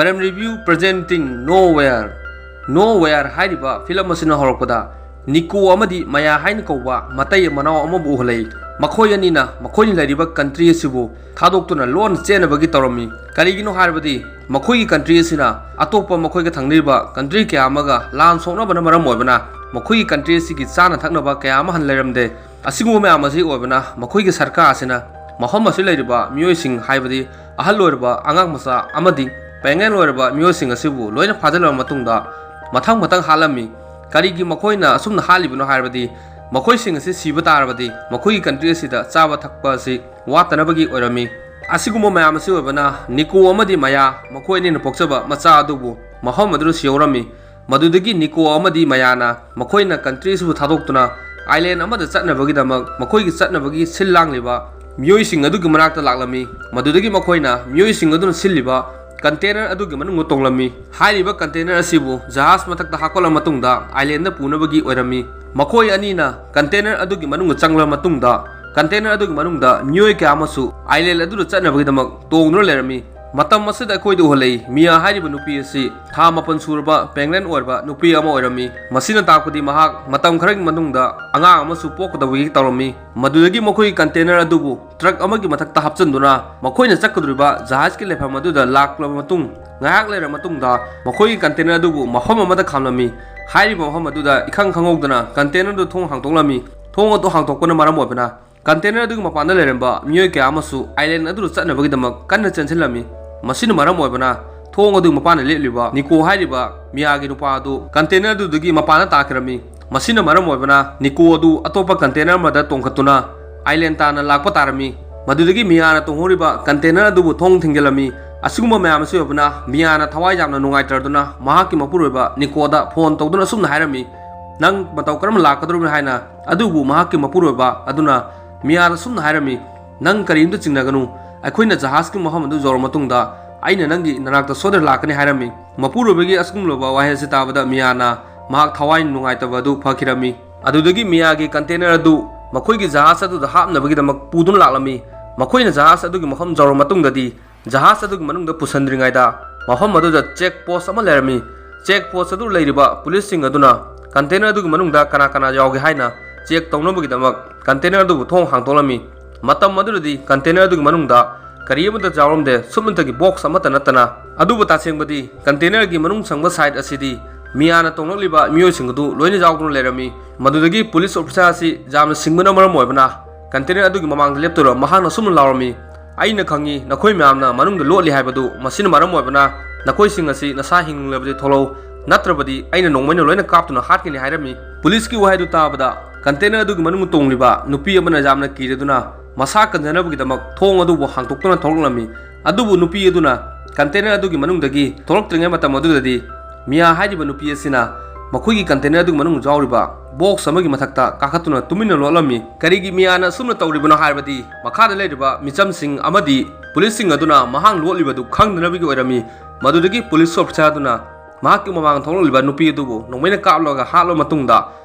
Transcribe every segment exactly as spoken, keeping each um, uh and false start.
Film review presenting Nowhere. Nowhere ꯍꯥꯏꯔꯤꯕ film ꯑꯁꯤꯅ ꯍꯧꯔꯛꯄꯗ ꯅꯤꯀꯣ ꯑꯃꯗꯤ ꯃꯌꯥ ꯍꯥꯏꯅ ꯀꯧꯕ ꯃꯇꯩ ꯃꯅꯥꯎ ꯑꯃꯕꯨ ꯎꯍꯜꯂꯛꯏ꯫ ꯃꯈꯣꯏ ꯑꯅꯤꯅ ꯃꯈꯣꯏꯅ ꯂꯩꯔꯤꯕ ꯀꯟꯇ꯭ꯔꯤ ꯑꯁꯤꯕꯨ ꯊꯥꯗꯣꯛꯇꯨꯅ ꯂꯣꯟ ꯆꯦꯟꯅꯕꯒꯤ ꯇꯧꯔꯝꯃꯤ꯫ ꯀꯔꯤꯒꯤꯅꯣ ꯍꯥꯏꯔꯕꯗꯤ ꯃꯈꯣꯏꯒꯤ ꯀꯟꯇ꯭ꯔꯤ ꯑꯁꯤꯅ ꯑꯇꯣꯞꯄ ꯃꯈꯣꯏꯒ ꯊꯪꯅꯔꯤꯕ ꯀꯟꯇ꯭ꯔꯤ ꯀꯌꯥ ꯑꯃꯒ ꯂꯥꯟ ꯁꯣꯛꯅꯕꯅ ꯃꯔꯝ ꯑꯣꯏꯕꯅ ꯃꯈꯣꯏꯒꯤ ꯀꯟꯇ꯭ꯔꯤ ꯑꯁꯤꯒꯤ ꯆꯥꯅ ꯊꯛꯅꯕ ꯀꯌꯥ ꯑꯃ ꯍꯟꯅ ꯂꯩꯔꯝꯗꯦ꯫ ꯑꯁꯤꯒꯨꯝꯕ ꯃꯌꯥꯝ ꯑꯁꯤ ꯑꯣꯏꯕꯅ ꯃꯈꯣꯏꯒꯤ ꯁꯔꯀꯥꯔ ꯑꯁꯤꯅ ꯃꯐꯝ ꯑꯁꯤꯗ ꯂꯩꯔꯤꯕ ꯃꯤꯑꯣꯏꯁꯤꯡ, ꯍꯥꯏꯕꯗꯤ ꯑꯍꯜ ꯑꯣꯏꯔꯕ, ꯑꯉꯥꯡ ꯃꯆꯥ ꯑꯃꯗꯤ pregnant ꯑꯣꯏꯔꯕ ꯃꯤꯑꯣꯏꯁꯤꯡ ꯑꯁꯤꯕꯨ ꯂꯣꯏꯅ ꯐꯥꯖꯤꯜꯂꯕ ꯃꯇꯨꯡꯗ ꯃꯊꯪ ꯃꯊꯪ ꯍꯥꯠꯂꯝꯃꯤ꯫ ꯀꯔꯤꯒꯤ ꯃꯈꯣꯏꯅ ꯑꯁꯨꯝꯅ ꯍꯥꯠꯂꯤꯕꯅꯣ ꯍꯥꯏꯔꯕꯗꯤ ꯃꯈꯣꯏꯁꯤꯡ ꯑꯁꯤ ꯁꯤꯕ ꯇꯥꯔꯕꯗꯤ ꯃꯈꯣꯏꯒꯤ ꯀꯟꯇ꯭ꯔꯤ ꯑꯁꯤꯗ ꯆꯥꯕ ꯊꯛꯄ ꯑꯁꯤ ꯋꯥꯠꯇꯅꯕꯒꯤ ꯑꯣꯏꯔꯝꯃꯤ꯫ ꯑꯁꯤꯒꯨꯝꯕ ꯃꯌꯥꯝ ꯑꯁꯤ ꯑꯣꯏꯕꯅ ꯅꯤꯀꯣ ꯑꯃꯗꯤ ꯃꯌꯥ ꯃꯈꯣꯏ ꯑꯅꯤꯅ ꯄꯣꯛꯆꯕ ꯃꯆꯥ ꯑꯗꯨꯕꯨ ꯃꯐꯝ ꯑꯗꯨꯗ ꯁꯤꯍꯧꯔꯝꯃꯤ꯫ ꯃꯗꯨꯗꯒꯤ ꯅꯤꯀꯣ ꯑꯃꯗꯤ ꯃꯌꯥꯅ ꯃꯈꯣꯏꯅ ꯀꯟꯇ꯭ꯔꯤ ꯑꯁꯤꯕꯨ ꯊꯥꯗꯣꯛꯇꯨꯅ ꯑꯥꯏꯂꯦꯟ ꯑꯃꯗ ꯆꯠꯅꯕꯒꯤꯗꯃꯛ ꯃꯈꯣꯏꯒꯤ ꯆꯠꯅꯕꯒꯤ ꯁꯤꯜ ꯂꯥꯡꯂꯤꯕ ꯃꯤꯑꯣꯏꯁꯤꯡ ꯑꯗꯨꯒꯤ ꯃꯅꯥꯛꯇ ꯂꯥꯛꯂꯝꯃꯤ꯫ ꯃꯗꯨꯗꯒꯤ ꯃꯈꯣꯏꯅ ꯃꯤꯑꯣꯏꯁꯤꯡ ꯑꯗꯨꯅ ꯁꯤꯜꯂꯤꯕ ꯀꯟꯇꯦꯅꯔ ꯑꯗꯨꯒꯤ ꯃꯅꯨꯡꯗ ꯇꯣꯡꯂꯝꯃꯤ꯫ ꯍꯥꯏꯔꯤꯕ ꯀꯟꯇꯦꯅꯔ ꯑꯁꯤꯕꯨ ꯖꯍꯥꯖ ꯃꯊꯛꯇ ꯍꯥꯞꯀꯠꯂꯕ ꯃꯇꯨꯡꯗ ꯑꯥꯏꯂꯦꯟꯗ ꯄꯨꯅꯕꯒꯤ ꯑꯣꯏꯔꯝꯃꯤ꯫ ꯃꯈꯣꯏ ꯑꯅꯤꯅ ꯀꯟꯇꯦꯅꯔ ꯑꯗꯨꯒꯤ ꯃꯅꯨꯡꯗ ꯆꯪꯂꯕ ꯃꯇꯨꯡꯗ ꯀꯟꯇꯦꯅꯔ ꯑꯗꯨꯒꯤ ꯃꯅꯨꯡꯗ ꯃꯤꯑꯣꯏ ꯀꯌꯥ ꯑꯃꯁꯨ ꯑꯥꯏꯂꯦꯟ ꯑꯗꯨꯗ ꯆꯠꯅꯕꯒꯤꯗꯃꯛ ꯇꯣꯡꯗꯨꯅ ꯂꯩꯔꯝꯃꯤ꯫ ꯃꯇꯝ ꯑꯁꯤꯗ ꯑꯩꯈꯣꯏꯗ ꯎꯍꯜꯂꯛꯏ, ꯃꯤꯌꯥ ꯍꯥꯏꯔꯤꯕ ꯅꯨꯄꯤ ꯑꯁꯤ ꯊꯥ ꯃꯥꯄꯟ ꯁꯨꯔꯕ pregnant ꯑꯣꯏꯔꯕ ꯅꯨꯄꯤ ꯑꯃ ꯑꯣꯏꯔꯝꯃꯤ꯫ ꯃꯁꯤꯅ ꯇꯥꯛꯄꯗꯤ ꯃꯍꯥꯛ ꯃꯇꯝ ꯈꯔꯒꯤ ꯃꯅꯨꯡꯗ ꯑꯉꯥꯡ ꯑꯃꯁꯨ ꯄꯣꯛꯀꯗꯕꯒꯤ ꯇꯧꯔꯝꯃꯤ꯫ ꯃꯗꯨꯗꯒꯤ ꯃꯈꯣꯏꯒꯤ ꯀꯟꯇꯦꯅꯔ ꯑꯗꯨꯕꯨ ꯇ꯭ꯔꯛ ꯑꯃꯒꯤ ꯃꯊꯛꯇ ꯍꯥꯞꯆꯤꯟꯗꯨꯅ ꯃꯈꯣꯏꯅ ꯆꯠꯀꯗꯧꯔꯤꯕ ꯖꯍꯥꯖꯀꯤ ꯂꯩꯐꯝ ꯑꯗꯨꯗ ꯂꯥꯛꯂꯕ ꯃꯇꯨꯡ ꯉꯥꯏꯍꯥꯛ ꯂꯩꯔꯕ ꯃꯇꯨꯡꯗ ꯃꯈꯣꯏꯒꯤ ꯀꯟꯇꯦꯅꯔ ꯑꯗꯨꯕꯨ ꯃꯐꯝ ꯑꯃꯗ ꯈꯥꯝꯂꯝꯃꯤ꯫ ꯍꯥꯏꯔꯤꯕ ꯃꯐꯝ ꯑꯗꯨꯗ ꯏꯈꯪ ꯈꯪꯍꯧꯗꯅ ꯀꯟꯇꯦꯅꯔ ꯑꯗꯨ ꯊꯣꯡ ꯍꯥꯡꯗꯣꯛꯂꯝꯃꯤ꯫ ꯊꯣꯡ ꯑꯗꯨ ꯍꯥꯡꯗꯣꯛꯄꯅ ꯃꯔꯝ ꯑꯣꯏꯕꯅ ꯀꯟꯇꯦꯅꯔ ꯑꯗꯨꯒꯤ ꯃꯄꯥꯟꯗ ꯂꯩꯔꯝꯕ ꯃꯤꯑꯣꯏ ꯀꯌꯥ ꯑꯃꯁꯨ ꯑꯥꯏꯂꯦꯟ ꯑꯗꯨꯗ ꯆꯠꯅꯕꯒꯤꯗꯃꯛ ꯀꯟꯅ ꯆꯦꯟꯁꯤꯜꯂꯝꯃꯤ꯫ ꯃꯁꯤꯅ ꯃꯔꯝ ꯑꯣꯏꯕꯅ ꯊꯣꯡ ꯑꯗꯨꯒꯤ ꯃꯄꯥꯟꯗ ꯂꯦꯞꯂꯤꯕ ꯅꯤꯀꯣ ꯍꯥꯏꯔꯤꯕ ꯃꯤꯌꯥꯒꯤ ꯅꯨꯄꯥ ꯑꯗꯨ ꯀꯟꯇꯦꯅꯔ ꯑꯗꯨꯗꯒꯤ ꯃꯄꯥꯟꯗ ꯇꯥꯈꯤꯔꯝꯃꯤ꯫ ꯃꯁꯤꯅ ꯃꯔꯝ ꯑꯣꯏꯕꯅ ꯅꯤꯀꯣ ꯑꯗꯨ ꯑꯇꯣꯞꯄ ꯀꯟꯇꯦꯅꯔ ꯑꯃꯗ ꯇꯣꯡꯈꯠꯇꯨꯅ ꯑꯥꯏꯂꯦꯟ ꯇꯥꯟꯅ ꯂꯥꯛꯄ ꯇꯥꯔꯝꯃꯤ꯫ ꯃꯗꯨꯗꯒꯤ ꯃꯤꯌꯥꯅ ꯇꯣꯡꯍꯧꯔꯤꯕ ꯀꯟꯇꯦꯅꯔ ꯑꯗꯨꯕꯨ ꯊꯣꯡ ꯊꯤꯡꯖꯤꯜꯂꯝꯃꯤ꯫ ꯑꯁꯤꯒꯨꯝꯕ ꯃꯌꯥꯝ ꯑꯁꯤ ꯑꯣꯏꯕꯅ ꯃꯤꯌꯥꯅ ꯊꯋꯥꯏ ꯌꯥꯝꯅ ꯅꯨꯡꯉꯥꯏꯇ꯭ꯔꯗꯨꯅ ꯃꯍꯥꯛꯀꯤ ꯃꯄꯨꯔꯣꯏꯕ ꯅꯤꯀꯣꯗ ꯐꯣꯟ ꯇꯧꯗꯨꯅ ꯑꯁꯨꯝꯅ ꯍꯥꯏꯔꯝꯃꯤ, "ꯅꯪ ꯃꯇꯧ ꯀꯔꯝꯅ ꯂꯥꯛꯀꯗꯧꯔꯤꯕꯅꯣ?" ꯍꯥꯏꯅ꯫ ꯑꯗꯨꯕꯨ ꯃꯍꯥꯛꯀꯤ ꯃꯄꯨꯔꯣꯏꯕ ꯑꯗꯨꯅ ꯃꯤꯌꯥꯗ ꯑꯁꯨꯝꯅ ꯍꯥꯏꯔꯝꯃꯤ, "ꯅꯪ ꯀꯔꯤꯝꯇ ꯆꯤꯡꯅꯒꯅꯨ, ꯑꯩꯈꯣꯏꯅ ꯖꯍꯥꯖꯀꯤ ꯃꯐꯝ ꯑꯗꯨ ꯌꯧꯔꯕ ꯃꯇꯨꯡꯗ ꯑꯩꯅ ꯅꯪꯒꯤ ꯅꯅꯥꯛꯇ ꯁꯣꯏꯗꯅ ꯂꯥꯛꯀꯅꯤ" ꯍꯥꯏꯔꯝꯃꯤ꯫ ꯃꯄꯨꯔꯣꯏꯕꯒꯤ ꯑꯁꯤꯒꯨꯝꯂꯕ ꯋꯥꯍꯩ ꯑꯁꯤ ꯇꯥꯕꯗ ꯃꯤꯌꯥꯅ ꯃꯍꯥꯛ ꯊꯋꯥꯏ ꯅꯨꯡꯉꯥꯏꯇꯕ ꯑꯗꯨ ꯐꯈꯤꯔꯝꯃꯤ꯫ ꯑꯗꯨꯗꯒꯤ ꯃꯤꯌꯥꯒꯤ ꯀꯟꯇꯦꯅꯔ ꯑꯗꯨ ꯃꯈꯣꯏꯒꯤ ꯖꯍꯥꯖ ꯑꯗꯨꯗ ꯍꯥꯞꯅꯕꯒꯤꯗꯃꯛ ꯄꯨꯗꯨꯅ ꯂꯥꯛꯂꯝꯃꯤ꯫ ꯃꯈꯣꯏꯅ ꯖꯍꯥꯖ ꯑꯗꯨꯒꯤ ꯃꯐꯝ ꯌꯧꯔꯕ ꯃꯇꯨꯡꯗꯗꯤ ꯖꯍꯥꯖ ꯑꯗꯨꯒꯤ ꯃꯅꯨꯡꯗ ꯄꯨꯁꯤꯟꯗ꯭ꯔꯤꯉꯩꯗ ꯃꯐꯝ ꯑꯗꯨꯗ ꯆꯦꯛ ꯄꯣꯁ ꯑꯃ ꯂꯩꯔꯝꯃꯤ꯫ ꯆꯦꯛ ꯄꯣꯁ ꯑꯗꯨ ꯂꯩꯔꯤꯕ ꯄꯨꯂꯤꯁꯁꯤꯡ ꯑꯗꯨꯅ ꯀꯟꯇꯦꯅꯔ ꯑꯗꯨꯒꯤ ꯃꯅꯨꯡꯗ ꯀꯅꯥ ꯀꯅꯥ ꯌꯥꯎꯒꯦ ꯍꯥꯏꯅ ꯆꯦꯛ ꯇꯧꯅꯕꯒꯤꯗꯃꯛ ꯀꯟꯇꯦꯅꯔ ꯑꯗꯨꯕꯨ ꯊꯣꯡ ꯍꯥꯡꯗꯣꯛꯂꯝꯃꯤ꯫ ꯃꯇꯝ ꯑꯗꯨꯗꯗꯤ ꯀꯟꯇꯦꯅꯔ ꯑꯗꯨꯒꯤ ꯃꯅꯨꯡꯗ ꯀꯔꯤ ꯑꯃꯠꯇ ꯌꯥꯎꯔꯝꯗꯦ, ꯁꯨꯞꯅꯇꯒꯤ ꯕꯣꯛꯁ ꯑꯃꯠꯇ ꯅꯠꯇꯅ꯫ ꯑꯗꯨꯕꯨ ꯇꯁꯦꯡꯕꯗꯤ ꯀꯟꯇꯦꯅꯔꯒꯤ ꯃꯅꯨꯡ ꯆꯪꯕ ꯁꯥꯏꯠ ꯑꯁꯤꯗꯤ ꯃꯤꯌꯥꯅ ꯇꯣꯡꯂꯛꯂꯤꯕ ꯃꯤꯑꯣꯏꯁꯤꯡ ꯑꯗꯨ ꯂꯣꯏꯅ ꯌꯥꯎꯗꯨꯅ ꯂꯩꯔꯝꯃꯤ꯫ ꯃꯗꯨꯗꯒꯤ ꯄꯨꯂꯤꯁ ꯑꯣꯐꯤꯁꯥꯔ ꯑꯁꯤ ꯌꯥꯝꯅ ꯁꯤꯡꯕꯅ ꯃꯔꯝ ꯑꯣꯏꯕꯅ ꯀꯟꯇꯦꯅꯔ ꯑꯗꯨꯒꯤ ꯃꯃꯥꯡꯗ ꯂꯦꯞꯇꯨꯅ ꯃꯍꯥꯛꯅ ꯑꯁꯨꯝꯅ ꯂꯥꯎꯔꯝꯃꯤ, "ꯑꯩꯅ ꯈꯪꯏ, ꯅꯈꯣꯏ ꯃꯌꯥꯝꯅ ꯃꯅꯨꯡꯗ ꯂꯣꯠꯂꯤ ꯍꯥꯏꯕꯗꯨ꯫ ꯃꯁꯤꯅ ꯃꯔꯝ ꯑꯣꯏꯕꯅ ꯅꯈꯣꯏꯁꯤꯡ ꯑꯁꯤ ꯅꯁꯥ ꯍꯤꯡꯂꯕꯗꯤ ꯊꯣꯛꯂꯛꯎ, ꯅꯠꯇ꯭ꯔꯕꯗꯤ ꯑꯩꯅ ꯅꯣꯡꯃꯩꯅ ꯂꯣꯏꯅ ꯀꯥꯞꯇꯨꯅ ꯍꯥꯠꯀꯅꯤ" ꯍꯥꯏꯔꯝꯃꯤ꯫ ꯄꯨꯂꯤꯁꯀꯤ ꯋꯥꯍꯩꯗꯨ ꯇꯥꯕꯗ ꯀꯟꯇꯦꯅꯔ ꯑꯗꯨꯒꯤ ꯃꯅꯨꯡꯗ ꯇꯣꯡꯂꯤꯕ ꯅꯨꯄꯤ ꯑꯃꯅ ꯌꯥꯝꯅ ꯀꯤꯔꯗꯨꯅ ꯃꯁꯥ ꯀꯟꯖꯅꯕꯒꯤꯗꯃꯛ ꯊꯣꯡ ꯑꯗꯨꯕꯨ ꯍꯥꯡꯗꯣꯛꯇꯨꯅ ꯊꯣꯛꯂꯛꯂꯝꯃꯤ꯫ ꯑꯗꯨꯕꯨ ꯅꯨꯄꯤ ꯑꯗꯨꯅ ꯀꯟꯇꯦꯅꯔ ꯑꯗꯨꯒꯤ ꯃꯅꯨꯡꯗꯒꯤ ꯊꯣꯛꯂꯛꯇ꯭ꯔꯤꯉꯩ ꯃꯇꯝ ꯑꯗꯨꯗꯗꯤ ꯃꯤꯌꯥ ꯍꯥꯏꯔꯤꯕ ꯅꯨꯄꯤ ꯑꯁꯤꯅ ꯃꯈꯣꯏꯒꯤ ꯀꯟꯇꯦꯅꯔ ꯑꯗꯨꯒꯤ ꯃꯅꯨꯡꯗ ꯌꯥꯎꯔꯤꯕ ꯕꯣꯛꯁ ꯑꯃꯒꯤ ꯃꯊꯛꯇ ꯀꯥꯈꯠꯇꯨꯅ ꯇꯨꯃꯤꯟꯅ ꯂꯣꯠꯂꯝꯃꯤ꯫ ꯀꯔꯤꯒꯤ ꯃꯤꯌꯥꯅ ꯑꯁꯨꯝꯅ ꯇꯧꯔꯤꯕꯅꯣ ꯍꯥꯏꯔꯕꯗꯤ ꯃꯈꯥꯗ ꯂꯩꯔꯤꯕ ꯃꯤꯆꯝꯁꯤꯡ ꯑꯃꯗꯤ ꯄꯨꯂꯤꯁꯁꯤꯡ ꯑꯗꯨꯅ ꯃꯍꯥꯛ ꯂꯣꯠꯂꯤꯕꯗꯨ ꯈꯪꯗꯅꯕꯒꯤ ꯑꯣꯏꯔꯝꯃꯤ꯫ ꯃꯗꯨꯗꯒꯤ ꯄꯨꯂꯤꯁ ꯑꯣꯐꯤꯁꯥꯔ ꯑꯗꯨꯅ ꯃꯍꯥꯛꯀꯤ ꯃꯃꯥꯡꯗ ꯊꯣꯛꯂꯛꯂꯤꯕ ꯅꯨꯄꯤ ꯑꯗꯨꯕꯨ ꯅꯣꯡꯃꯩꯅ ꯀꯥꯞꯂꯒ ꯍꯥꯠꯂꯕ ꯃꯇꯨꯡꯗ